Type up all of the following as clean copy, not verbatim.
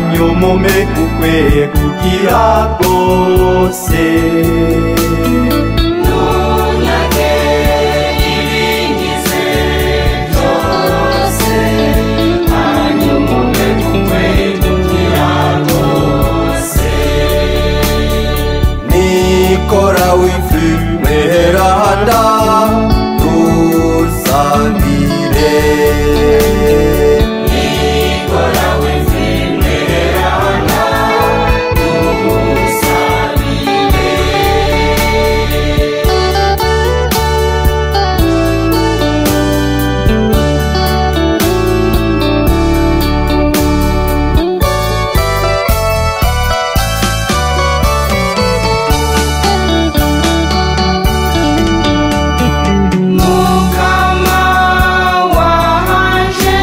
Hanyuma umpe kukwegukira rwose. Ntunyage ibingize byose, hanyuma umpe kukwegukira rwose. Nikora w'ifi mweranda tusabire. Nikora w'ifi mweranda tusabire. Mukama wanje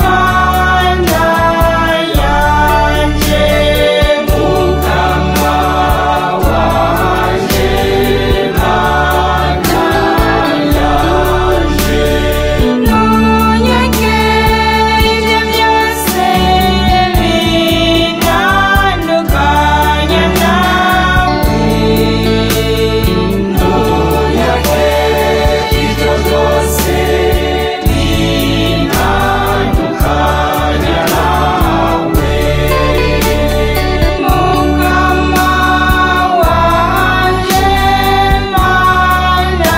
Mana yanje, Mukama wanje Mana yanje. Ntunyage ibyo byose bintandukanya nawe. Ntunyage ibyo byose bintandukanya nawe. Mukama wanje Mana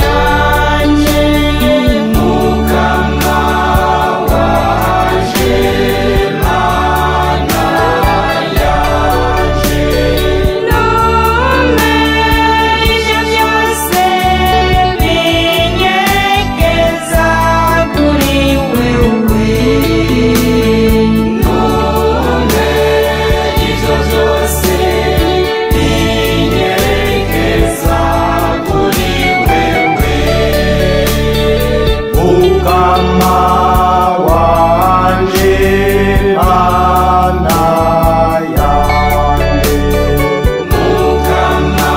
yanje, Mukama wanje Mana yanje. Ntume ibyo byose binyegeza kuri wewe. Ntume ibyo byose binyegeza kuri wewe. Mukama wanje Mana yanje, Mukama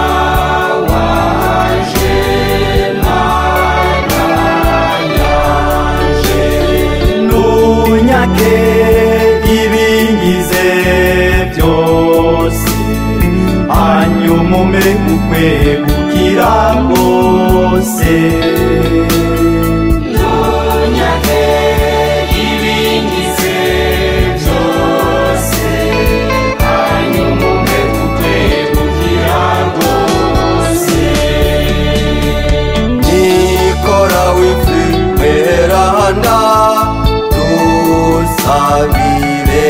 wanje Mana yanje. Ntunyage ibingize byose, hanyuma umpe kukwegukira rwose. Ntunyage ibingize byose, hanyuma umpe kukwegukira rwose. Nikora w'ifi mweranda tusabire.